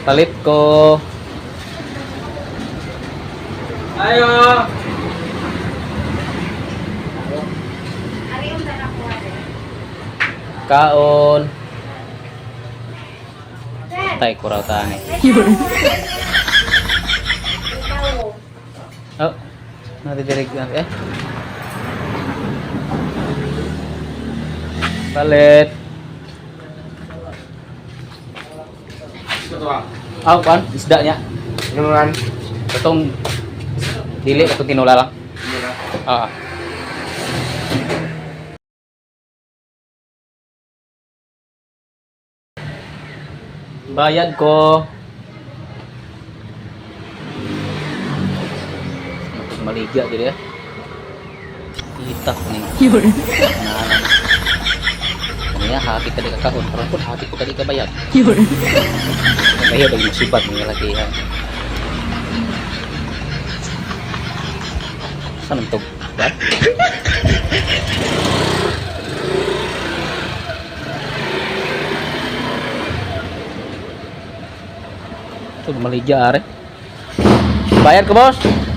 Palit ko. Ayo. Kaon. Tay kuraw tani. Oh, nadidirect na eh. Palit. Ah, kan isda niya. Inuman. Katong dili katong tinula lang. Ah. Bayad ko. Maligya diri eh. Kita ko ni. Naanan. Kanya happy ka di ka kahon, karon pud happy ko ka di ka bayad. Kaya daging musibat mga laki ha. Saan ang tug? Ba? Ito, maligya are. Bayad ko, boss.